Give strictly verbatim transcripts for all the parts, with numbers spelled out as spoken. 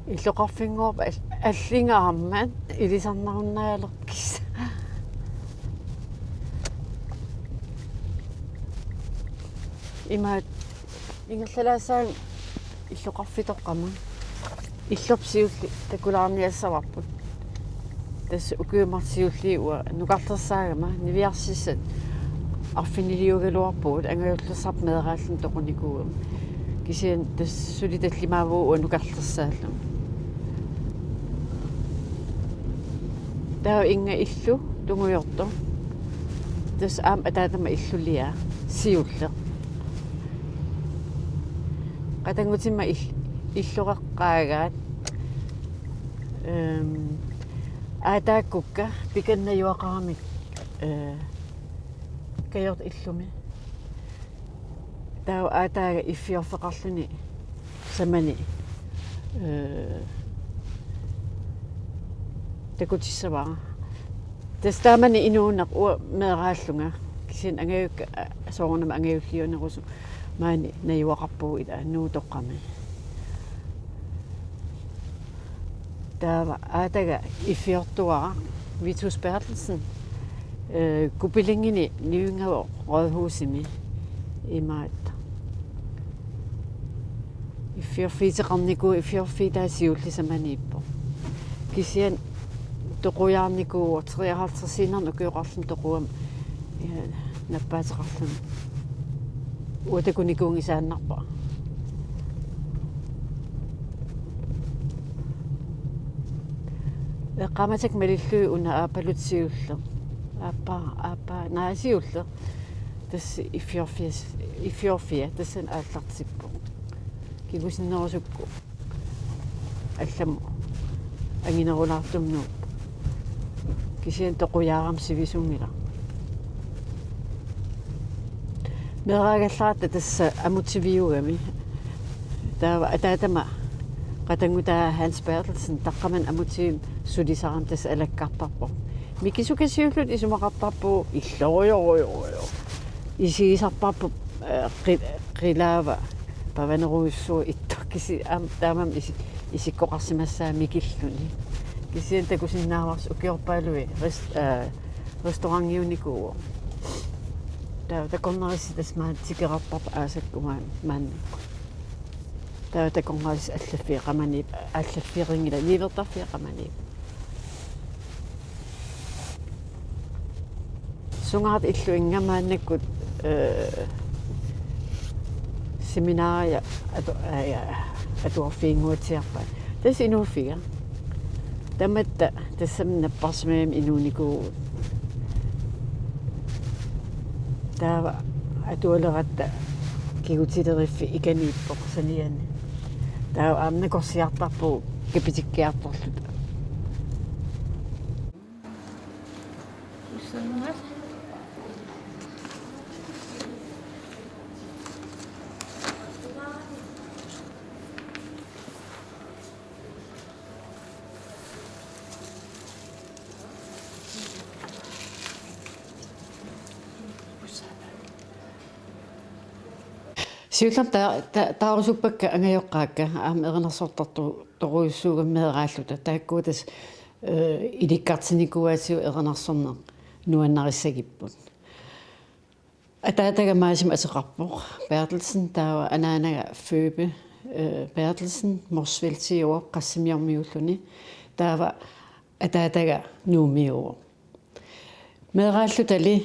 Illoqarfinnguarput al-, allingaarmat ilisarnarunnaalerkis. Imaat ingerlalaassaanga illoqarfitoqqamut. Illoq siulleq takulaarniassavarput. Tassa ukiut marluk siulliit uanga nukarlersaagama niviarsissat arfiniliugaluarpugut angajullersarput meeraalluni toqunikuugama. Kisianni tassa suli tallimaavugut uanga nukarlersaallunga. Taava inga illu tungujortoq. Tassa aamma ataatama illuliaa siulleq. Qatanngutimma il-, illoqeqqaagaat. Ehm, aataakkukka pikanna najugaqaramik, eh, kajortut illumi. Taava aataaga iffiorfeqarluni samani, eh, takutissavara. Tassa taamani inuuneq uanga meeraallunga. Kisianni angajukka, a, soorunami angajulliunerusut maani najugaqarpugut ila Nuutoqqami. Taava aataga iffiortuara Vitus Berthelsen, eh, Kupilinngini nivinngaavoq rådhusimi imaattoq. Iffiorfiuteqarnikuuvoq, iffiorfiutaa siulleq samaniippoq. Kisianni toqujaarnikuuvoq treoghalvtredsiinnarnik ukioqarluni toqugami, eh, nappaateqarluni. Uanga takunikuunngisaannarpara. Eqqaamatikka malillugit una aappaluttoq siulleq. Aappaa, aappaa, naa siulleq. Tassa iffiorfia, iffiorfia, tassani aallartippoq. Kingusinnerusukku allamut anginerulaartumut nuuppoq. Kisianni toqujaarama sivisunngilaq. Meeraagallaratta tassa amutiviugami. Taava ataatama qatanngutaa Hans Berthelsen taqqamani amutivimmi sulisarami tassa alakkartarpoq. Mikisuka siulleq isumaqartarpugut illorujorujorujor. Isigisarparput, eh, qi-, qilaava pavanerujussuaq ittoq kisi-, aamma taamaammat isi-, isikkoqarsimassaaq mikilluni. Kisianni takusinnaavarsi ukiorpaaluit rest-, eh, restaurantiunikuuvoq. Taava takornarissat tassa maani tikerarparput aasakkut maan-, maannakkut. Taava takornarissat allaffiit qamani-, allaffiit qangali niuertarfiit qamani. Sungaartoq illuinnga maannakkut, eh, seminaria atu-, aa, atuarfiginnguatsiarpaat. Tassa inuuffiga. Tamatta tassami napparsimmagami inuunikuuvugut. Taava atualeratta kigutileriffik ikaniippoq saniani. Taava aamma nakorsiartarpugut kapitikkiartorluta. Siullermik ta-, ta-, taarusuppakka angajoqqaakka aamma erinarsortartorujussuugamik meeraalluta. Taakkua tassa, eh, ilikkartinnikuuaatigut erinarsorneq nuannarissagipput. Ataataga Maasimi ateqarpoq Berthelsen, taava anaanaga Phoebe, eh, Berthelsen, Motzfeldtiuvoq Qassimiormiuulluni, taava ataataga Nuummiuuvoq. Meeraallutali,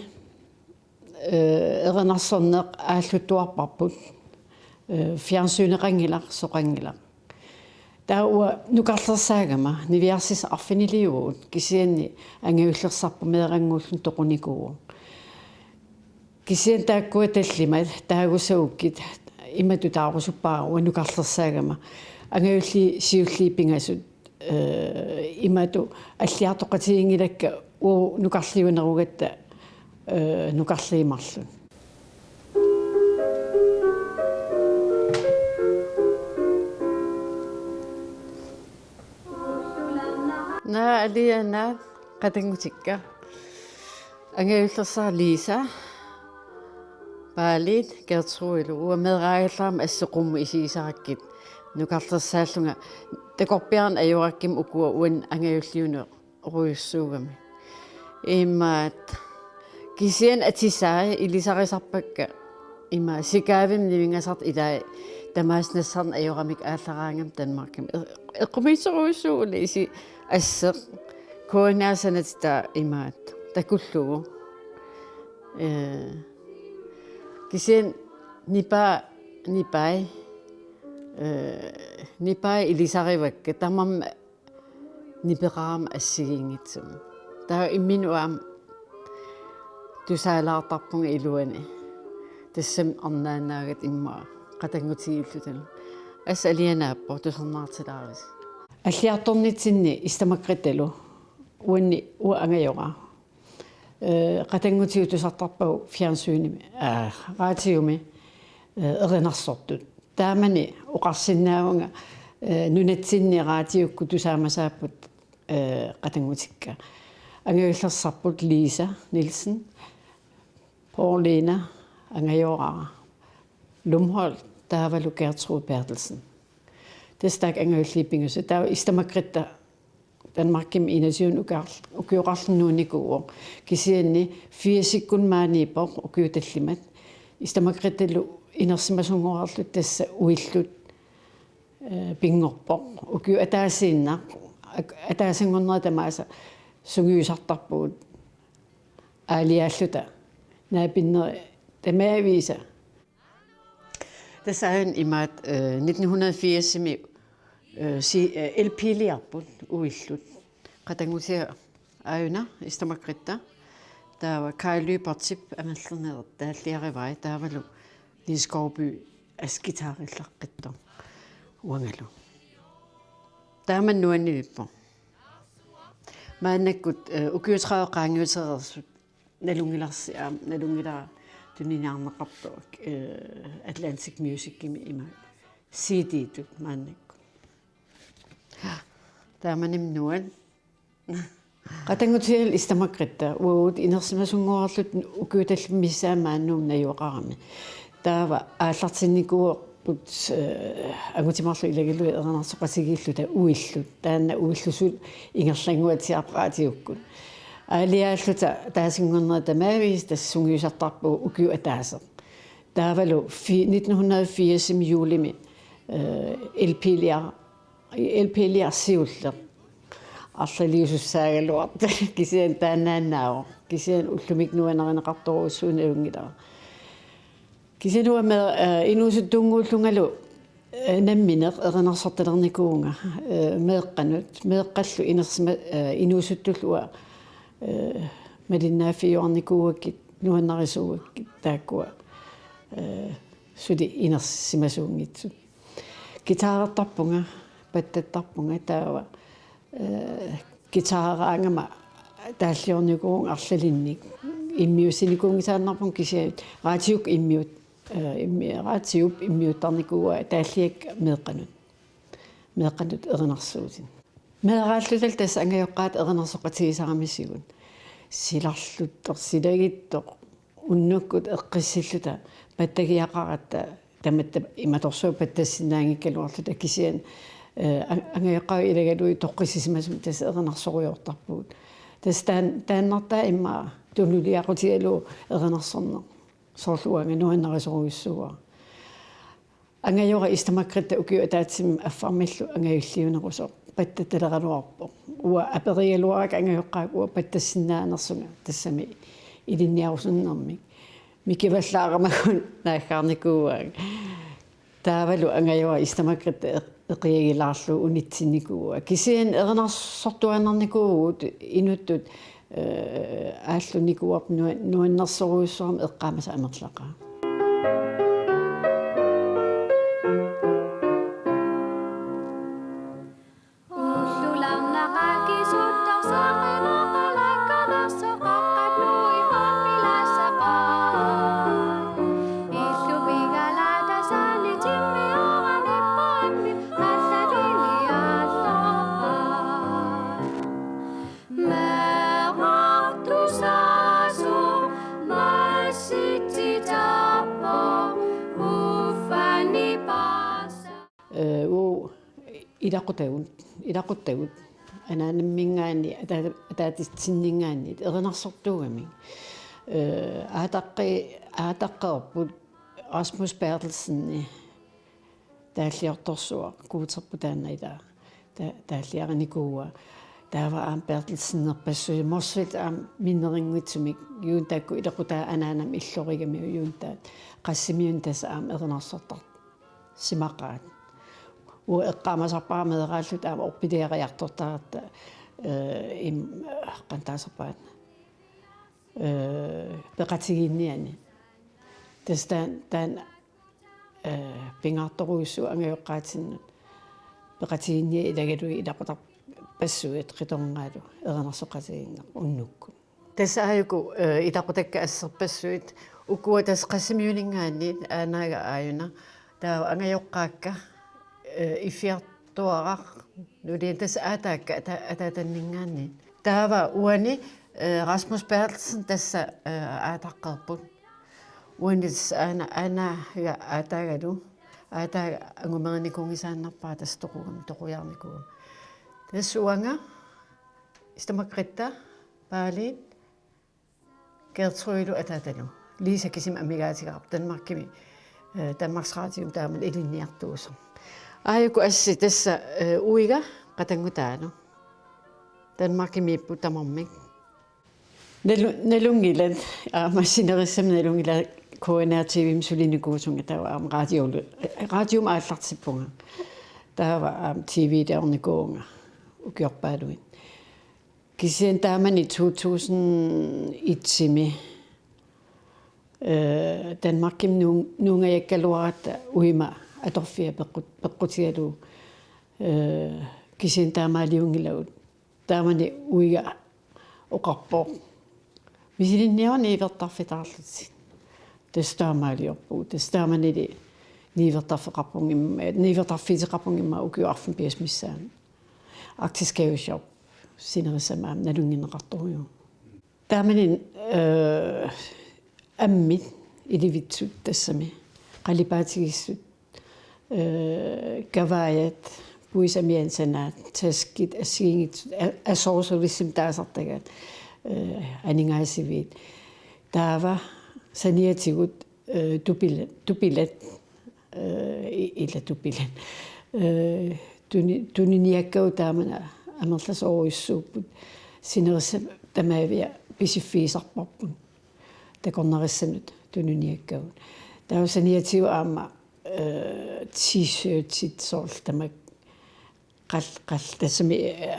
eh, erinarsorneq aalluttuarparput, eh, fjernsyneqanngilaq, soqanngilaq. Taava uanga nukarlersaagama niviarsissat arfiniliuvugut kisianni angajullersarput meerannguulluni toqunikuuvoq. Kisianni taakkua tallimat taagusagukkit imatut taarusuppara uanga nukarlersaagama angajulliit siulliit pingasut, eh, imatut alliartoqatiginngilakka uagut nukarliunerugatta, eh, nukarliit marluk. Naa, Aliana, qatanngutikka. Angajullersara Lisa, Paalit, Gertrudelu, uanga meeraagallaramik assut qummut isigisarakkit. Nukarlersaallunga takorpiarneq ajorakkit ukua uani angajulliunerujussuugami. Imaattoq kisianni atisai ilisarisarpakka ima Sikaavimi nivingasartut ilai tamaasa nassarneq ajoramik aallaraangami Danmarkimi. Eq-, eqqumiitsorujussuuvoq isi asseq K N R-sanatitaa imaattoq takullugu. Ee, kisianni nipaa, nipai, ee, nipai ilisarivakka tamarmik nipeqarami assigiinngitsumik. Taava imminut aamma tusaalaartarpunga iluani. Tassami arnaannaagatta immaqa qatanngutigiillutalu. Assut alianaappoq tusarnaartilaarisi. Alliartornitsinni Ista Margrethe-lu uani uanga angajora. Ee, qatanngutigut tusartarpagut fjernsynimi, aa, radiomi, ee, erinarsortut. Taamani oqarsinnaavunga, ee, nunatsinni radiokkut tusaamasaapput, ee, qatanngutikka. Angajullersarput Lisa Nielsen, Pauline angajorara, Lumholt taavalu Gertrud Berthelsen. Tassa taakku angajulliit pingasut. Taava Ista Margrethe Danmarkimi enogtyvenik ukiar-, ukioqarluni nuunnikuuvoq. Kisianni firsikkut maaniippoq ukiut tallimat. Ista Margrethe-lu inersimasunngorlutik tassa uillut, ee, pinngorpoq. Ukiut ataasiinnaq, ak-, ataasanngornerit tamaasa sungiusartarpugut. Aalajaalluta naapinneri tamaviisa. Tassa aajuna imaattoq, ee, nitten hundrede firsimi, ee, si-, ee, L P-liarput uillut. Qatanngutiga aajuna Ista Margrethe. Taava Kaj Lyberthip amerlanerit taalliarivai taavalu Lise Skovby assut guitarillaqqittoq uangalu. Taama nuannivippoq. Maannakkut, ee, ukiut tredive qaangiutereersut nalunngilarsi aamma nalunngilara tuniniarneqartoq, ee, Atlantic Musicimi ima C D-tut maannakkut. Taamanik nuann. Qatanngutigalu Ista Margrethe uagut inersimasunngorluta ukiut tallimat missaani maani Nuummi najugaqarami. Taava aallartinnikuuarput, ee, angutit marluk ilagalugit erinarsoqatigiilluta uillut. Taanna uillut suli ingerlannguatsiarpoq radiokkut. Aalajaalluta ataasanngornerit tamaviisa tassa sungiusartarpugut ukiut ataaseq. Taavalu fi-, nitten hundrede firsimi juulimi, ee, L P-liar-, L P-liarsiulleq. Arlaliusussaagaluartoq. Kisianni taannaannaavoq. Kisianni ullumikkut nuannarineqartorujussuuvoq nalunngilara. Kisianni uanga mee-, ee, inuusuttuunnguullungalu, ee, nammineq erinarsortalernikuuvunga, ee, meeqqanut, meeqqallu inersima-, ee, inuusuttullu uanga, ee, malinnaaffigiuarnikuugakkit, nuannarisuugakkit taakkua, ee, suli inersimasuunngitsut. Guitarertarpunga, pattattarpunga taava, ee, guitareraangama taalliornikuuvunga arlalinnik. Immiussinikuunngisaannarpunga kisianni radiokkut immiut-, ee, immi-, radiop immiuttarnikuuaa taalliakka meeqqanut. Meeqqanut erinarsuutit. Meeraallutalu tassa angajoqqaat erinarsoqatigisaramisigut. Silarluttoq, silagittoq, unnukkut eqqissilluta pattagiaqaratta tamatta imatorsuaq pattassinnaanngikkaluarluta kisianni, ee, a-, angajoqqaat ilagalugit toqqissisimasumik tassa erinarsorujoortarpugut. Tassa taan-, taannartaa immaqa tunuliaqutigalugu erinarsorneq. Soorlu uanga nuannarisorujussuuara. Angajora Ista Margrethe ukiup ataatsimmi affarmillu angajulliunerusoq pattattaleraluarpoq. Uanga aperigaluarakku angajoqqaakka uanga pattassinnaanersunga tassami ilinniarusunnermik. Mikivallaaramakkut naaggaarnikuuaanga. Taavalu angajora Ista Margrethe eq-, eqiagilaarlugu unitsinnikuuaa. Kisianni erinarsortuaannarnikuuvugut inuttut, ee, aallunikuuarput nua-, nuannersorujussuarmik eqqaamasat amerlaqaat. Ee, uu, ilaqutagut, ilaqutagut anaanamminngaanniit, ata-, ataatitsinninngaanniit erinarsortuugamik. Ee, aataqqi-, aataqqeerput Rasmus Berthelsen taalliortorsuaq, Guuterput taanna ilaa, ta-, taalliarinikuuaa. Taava aamma Berthelsenerpassuit, Motzfeldt aamma minnerunngitsumik, Juntakkut ilequtaat anaanama illorigamiuk, Juntaat Qassimiunit tassa aamma erinarsortar- simaqaat. Uanga eqqaamasarpara meeraalluta aamma orpiliariartortaratta, ee, im-, qanoq taasarpaat, ee, peqatigiinniani. Tassa taan-, taanna, ee, pingaartorujussuuvoq angajoqqaatinnut peqatigiinniat ilagalugit ilaqutarpassuit qitornaalu erinarsoqatigiinneq unnukkut. Tassa aajuku, ee, ilaqutakka asserpassuit, ukua tassa Qassimiuninngaanniit aanaga aajuna. Taava angajoqqaakka, ee, Iffiartuaraq nuliani, tassa aataakka ata-, ataatanninngaanniit. Taava uani, ee, Rasmus Berthelsen tassa, ee, aataqqeerput. Uani tassa aana-, aanaga aataagalu. Aataaga angumerinikuunngisaannarpara tassa toqugami, toqujaarnikuugami. Tassa uanga, Ida Margrethe, Paaliit, Gertrudelu ataatalu. Lisa kisimi amigaatigaarput Danmarkimi, ee, Danmarks Radiumi taamani ilinniartuusoq. Aajuku assi tassa, ee, uiga qatanngutaalu. Danmarkimiipput tamarmik. Nalu-, nalunngilat, aamma sinerissami nalunngilat K N R T V-mi sulinikuusunga, taava aamma radiolu-, radiumi aallartippunga. Taava aamma T V-liornikuuvunga ukiorpaaluit. Kisianni taamani to tusind et-imi, ee, Danmarkimi nuun-, nuungajakkaluaratta uima atorfia peqqut-, peqqutigalugu, ee, kisianni taamaaliunngilagut. Taamani uiga oqarpoq: Misilinniaruk niuertarfitaarlutit. Tassa taamaaliorpugut. Tassa taamanili niuertarfeqarpunga im-, niuertarfissaqarpunga immaqa ukiut arfineq-pingasut missaanni. Arktisk Haveshop sinerissami aamma nalunngineqartorujuuvoq. Taamani, ee, ammit ilivitsut tassami qalipaatigisut, ee, kavaajat, puisit amianut sanaat, taskit, assigiinngitsut, a-, assorsuutissamik taasartagaat, ee, aningaasiviit. Taava saniatigut, ee, tupila-, tupilat, ee, i-, ila tupilat. Ee, tuni-, tuniniakkagut taamani amerlasoorujussuupput, sinerissap tamaavia pisiffigisarparput. Takornarissanut tuniniakkagut. Taava saniatigut aamma, ee, T-shirtit soorlu tamakku qal-, qal-, tassami, ee,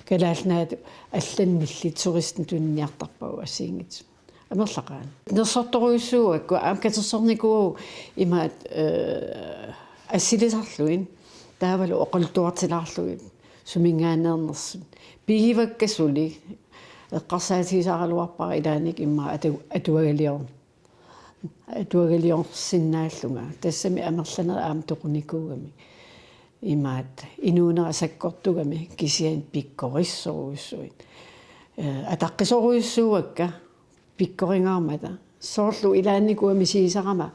Kalaallit Nunaat allanut millit turistinut tuniniartarpagut assigiinngitsut. Amerlaqaat. Nersortorujussuuakku aamma katersornikuuagut imaat, ee, assilisarlugit taavalu oqaluttuartilaarlugit suminngaanneernersut. Pigivakka suli, eqqarsaatigisaraluarpara ilaanni immaqa atu-, atuagalior-, atuagaliorsinnaallunga. Tassami amerlanerit aamma toqunikuugamik. Imaat inuunera sakkortugami kisianni pikkorissorujussuit. Ee, ataqqisorujussuuakka pikkoringaarmata. Soorlu ilaannikuugami misigisarama,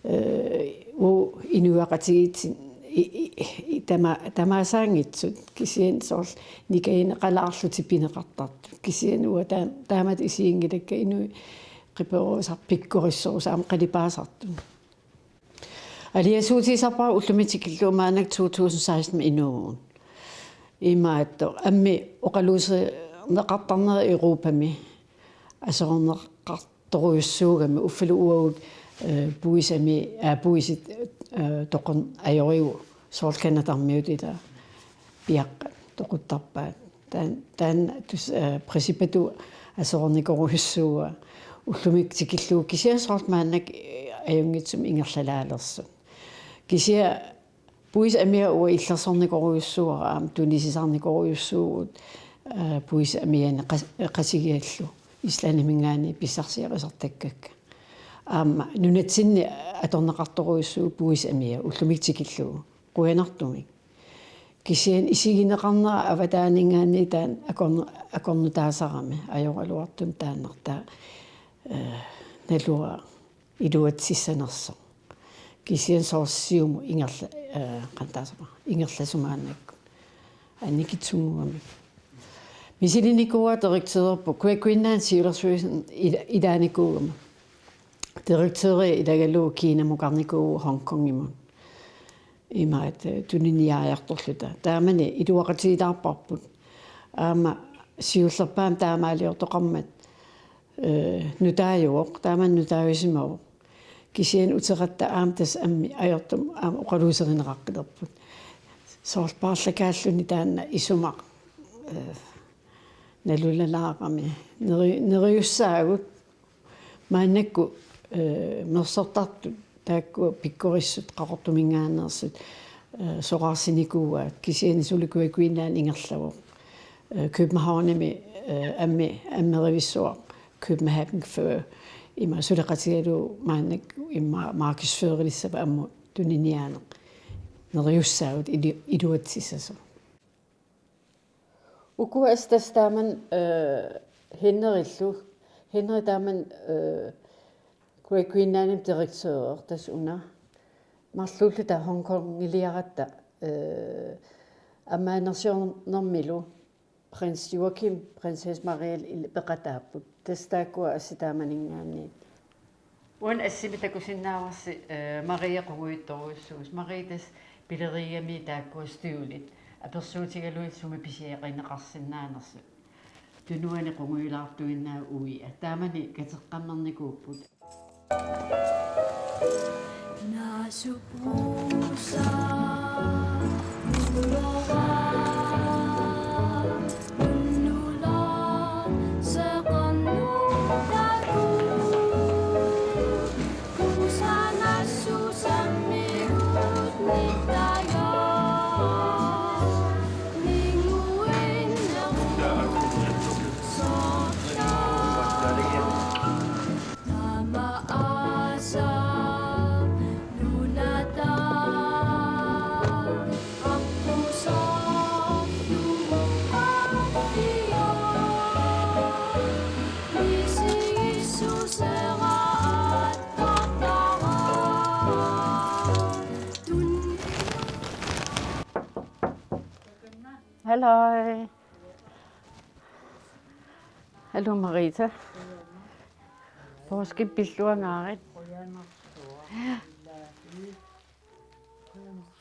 ee, uagut inuiaqatigiit i-, i-, i-, tama-, tamaasaanngitsut kisianni soorlu nikagineqalaarlutik pineqartartut. Kisianni uanga taa-, taamatut isiginngilakka inuit qiperusar-, pikkorissorusut aamma qalipaasartut. Aliasuutigisarpara ullumi tikillugu maannakkut to tusind seksten inuuvugut. Imaattoq ammit oqaluuserneqartarneri Europami aserorneqartorujussuugami, uffalu uagut, ee, puisit ami-, aa, puisit, ee, toqorn-, ajorigut soorlu Canadarmiut ila piaqqat toquttarpaat. Taan-, taanna tus-, ee, Principetut aserornikorujussuuaa ullumi tikillugu kisianni soorlu maannakkut, ee, ajunngitsumik ingerlalaalersut. Kisianni puisit amiat uanga illersornikorujussuuara aamma tunisisarnikorujussuuvugut, ee, puisit amianik qas-, qasigiallu Islandiminngaanniit pissarsiarisartakkakka. Aamma nunatsinni atorneqartorujussuuvoq puisit amiat ullumi tikillugu. Qujanartumik. Kisianni isigineqarnera avataaninngaanniit taanna akorn-, akornutaasarami ajoraluartumik taannartaa, ee, naluara iluatsissanersoq. Kisianni soorlu Siumut ingerla-, eh, qantaasama, ingerlasut maannakkut. Annikitsunnguamik. Misilinikuuara direktørerput, Great Greenland siulersuisuni ila-, ilaanikuugama. Direktøri ilagalugu Kinamukarnikuuvoq Hongkongimut. Imaat, eh, tuniniaajartorluta. Taamani iluaqutigilaarparput. Aamma siullerpaamik taamaaliortoqarmat, eh, nutaajuvoq, taamani nutaajusimavoq. Kisianni uteqatta aamma tassa ammip ajortumik aamma oqaluuserineqaqqilerput. Soorlu paarlakaalluni taanna isumaq, eh, nalulalaarami. Neri-, neriussaagut. Maannakkut, eh, mersortartut taakku pikkorissut Qaqortuminngaanneersut, eh, soraarsinikuuaat, kisianni suli Great Greenland ingerlavoq. Eh, Københavnimi, eh, ammi-, ammerivissuaq København Fur ima suleqatigalugu maannakkut immaqa markedsførilissapput ammut tuniniaaneq neriussaagut ilu-, iluatsissasoq. Ukua assut tassa taamani, eh, Hennerillu. Henneri taamani, eh, Great Greenlandimi direktøri tassa una. Marluulluta Hongkongiliaratta, eh, ammaannersiornermilu prins Joachim, prinsesse Marielle il-, peqataapput. Tassa taakkua assut taamaninngaanniit. Uani assimi takusinnaavarsi, eh, Marie qungujuttorujussuusoq. Marie tassa pileriigami taakkua støvlit apersuutigalugit sumi pisiarineqarsinnaanersut. Tunuani qungujulaartuinnaat uia. Taamani kateqqammernikuupput. Hallo. Hallo, Marita. Poorskip pilluangaarit.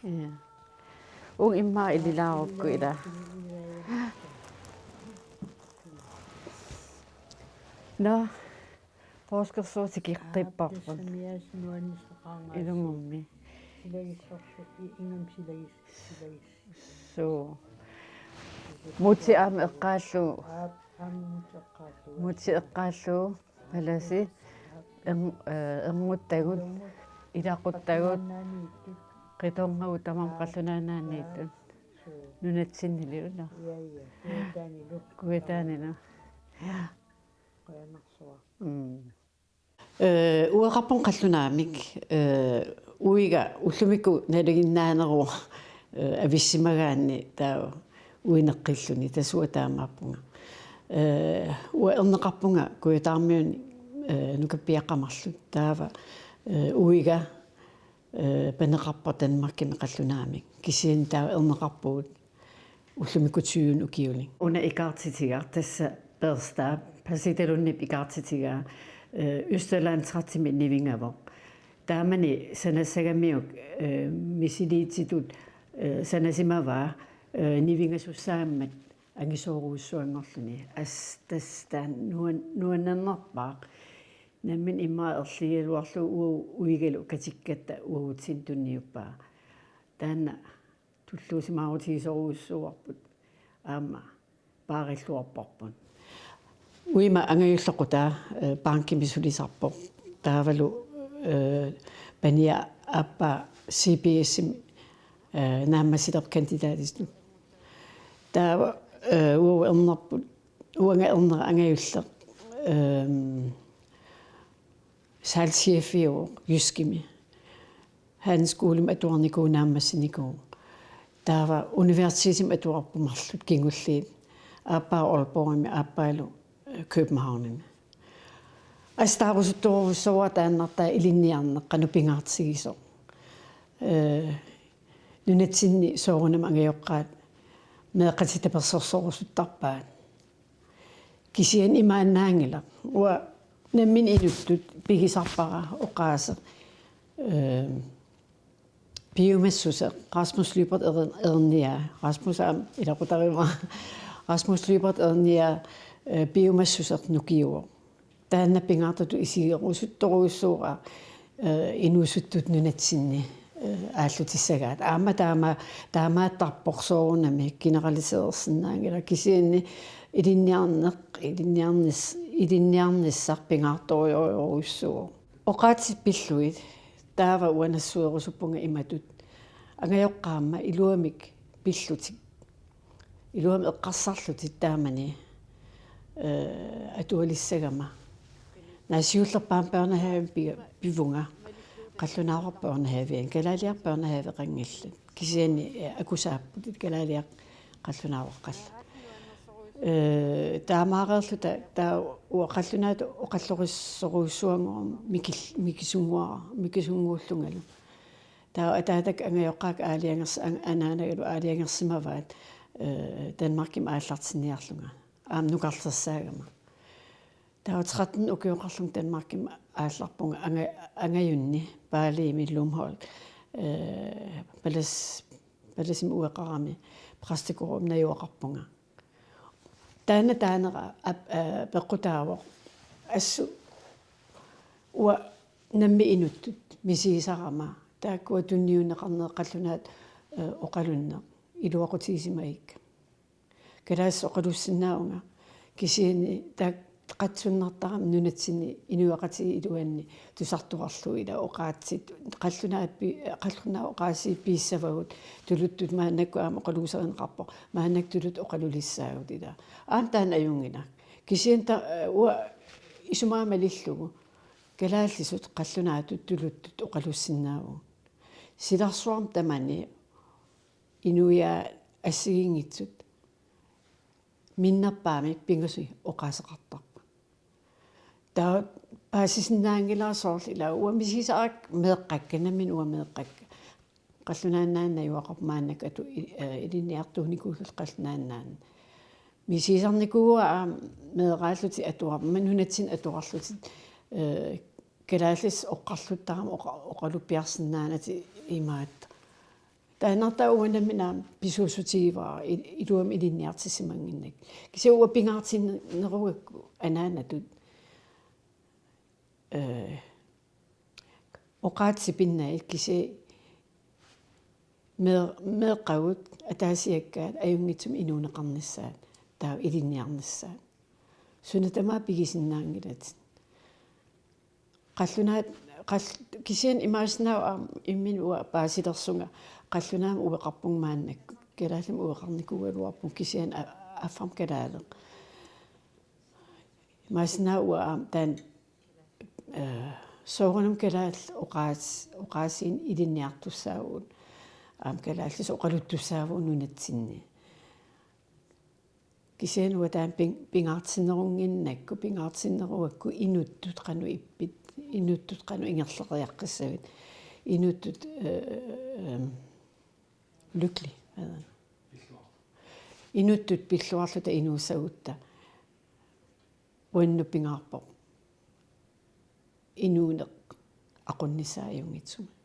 Ja. Uunga immaqa ililaarukku ila. Nå, poorskip suut tikikkippavut. Tassami assut nuannisaqaanga. Ilumummi. Silagissorsu-, i-, ingammik silagis-, silagis-. Suu. Mutsi aamma eqqaallugu. Aap, aamma mutsi eqqaallugu. Mutsi eqqaallugu. Palasi. Aap. Ern-, eh, ernguttagut. Ilumut. Ilaquttagut. Qallunaannaaniittut. Qitornagut tamarmik. Aap. Qallunaannaaniittut. Aap. Suu. Nunatsinnili una. Ja, ja. Kujataanilu. Kujataanilu. Ja. Qujanarsuaq. Mm. Eh, ueqarpunga qallunaamik, eh, uiga ullumikkut nalinginnaaneruvoq, eh, avissimagaanni taava uineqqilluni tassa uanga taamaappunga. Eh, uanga erneqarpunga Kujataarmiuni, eh, nukappiaqqat marluk taava, eh, uiga, eh, paneqarpoq Danmarkimi qallunaamik. Kisianni taava erneqarpugut ullumikkut tyvenik ukiulik. Una ikaartitigaq tassa Børstaap Pasitalunnip ikaartitigaa, eh, Østre Landsretimi nivingavoq. Taamani sanassagamiuk, eh, misiliititut, eh, sanasimavaa, eh, nivingasussaammat angisoorujussuanngorluni. Assut tassa taanna nuan-, nuannernerpaaq. Nammineq immaqa erligigaluarlugu uagut uigalu katikkatta uagutsinnut tunniuppaa. Taanna tulluusimaarutigisorujussuuarput aamma paarilluarparput. Uima angajulleq qutaa, eh, bankimi sulisarpoq. Taavalu, eh, pania aappaa C B S-imi, eh, naammassilerpoq kandidatitut. Taava, eh, uagut ernerput, uanga ernera angajulleq, ehm, salgschefiuvoq Jyskimi. Handelsskolemi atuarnikuuvoq, naammassinikuuvoq. Taava universitetimi atuarput marluk kingulliit. Aappaa Aalborgimi, aappaalu, eh, Københavnimi. Assut taarusuttorujussuuara taannartaa ilinniarneq qanoq pingaartigisoq. Eh, nunatsinni soorunami angajoqqaat meeqqatik tapersersorusuttarpaat. Kisianni imaannaanngilaq. Uanga nammineq inuttut pigisarpara oqaaseq. Eh, piumassuseq Rasmus Lyberth Ern-, Ernæ. Rasmus aamma ilaqutarivaat. Rasmus Lyberth Ernæ, eh, piumassuseq nukiuvoq. Taanna pingaartutut isigerusuttorujussuuara, eh, inuusuttut nunatsinni, eh, aallutissagaat. Aamma taama-, taamaattarpoq soorunami generaliseersinnaanngilaq kisianni ilinniarneq, ilinniarnis-, ilinniarnissaq pingaartorujorujussuuvoq. Oqaatsit pillugit taava uanga nassuerusuppunga imatut. Angajoqqaat aamma iluamik pillutik. Iluamik eqqarsarlutik taamani, eh, atualissagama. Nassiullerpaam børnehavemi pi-, pivunga. Qallunaavoq børnehaviani. Kalaaliarput børnehaveqanngillat. Kisianni, eh, akusaapput kalaaliaq qallunaavoq qallu. Eh, taamaareerluta ta-, taava uanga qallunaatut oqallorissorujussuanngorama mikil-, mikisunnguara-, mikisunnguullungalu. Taava ataatakka angajoqqaakka aalajangers-, an-, anaanagalu aalajangersimavaat, eh, Danmarkimi aallartinniarlunga. Aamma nukarlersaagama. Taava tretten ukioqarlunga Danmarkimi aallarpunga anga-, angajunni Balimi Lumholt, eh, palas-, palasimi ueqarami præstikoorup najugaqarpunga. Taanna taanera ap-, eh, peqqutaavoq. Assut uanga nammineq inuttut misigisarama. Taakkua tunniunneqarneq qallunaat, eh, oqalunneq. Iluaqutigisimagikka. Kalaallisut oqalussinnaavunga. Kisianni taakku qatsunnartarami nunatsinni inuiaqatigiit iluanni tusartuarlugu ila oqaatsit. Qallunaat pi-, qallunaat oqaasii piissavagut tuluttut maannakkut aamma oqaluuserineqarpoq. Maannakkut tuluttut oqalulissaagut ila. Aamma taanna ajunngilaq. Kisianni ta-, uanga isumaga malillugu. Kalaallisut qallunaatut tuluttut oqalussinnaavagut. Silarsuarmi tamani inuiaat assigiinngitsut minnerpaamik pingasut oqaaseqartarput. Taava paasisinnaanngilara soorlu ila uanga misigisara meeqqakka, nammineq uanga meeqqakka. Qallunaat Nunaanni najugaqarput maannakkut atu-, i-, eh, ilinniartuunikuullutik Qallunaat Nunaanni. Misigisarnikuuara aamma meeraallutik atuarput, nunatsinni atuarlutik, eh, kalaallisut oqarluttarami oqa-, oqaluppiarsinnaanatik imaattoq. Taannartaa uanga nammineq aamma pisuussutigivara i-, iluamik ilinniartissimannginnakkit. Kisianni uanga pingaartinnerugakku anaanatut, eh, oqaatsit pinnaat kisianni mee-, meeqqagut ataasiakkaat ajunngitsumik inuuneqarnissaat, taava ilinniarnissaat. Suna tamaat pigisinnaanngilatit. Qallunaat, qall-, kisianni imaassinnaavoq aamma imminut uanga paasilersunga, qallunaamik ueqarpunga maannakkut, kalaallimik ueqarnikuugaluarpunga kisianni a-, affamik kalaaleq. Imaassinnaavoq uanga aamma taanna, eh, soorunami kalaallit oqaas-, oqaasiinik ilinniartussaavugut, aamma kalaallisut oqaluttussaavugut nunatsinni. Kisianni uanga taanna pin-, pingaartinnerunnginnakku, pingaartinnerugakku inuttut qanoq ippit, inuttut qanoq ingerlariaqqissavit, inuttut, eh, eh, lykkelig, hvad hedder det? Inuttut pilluarluta inuussagutta uannut pingaarpoq inuuneq aqunnissaa ajunngitsumik.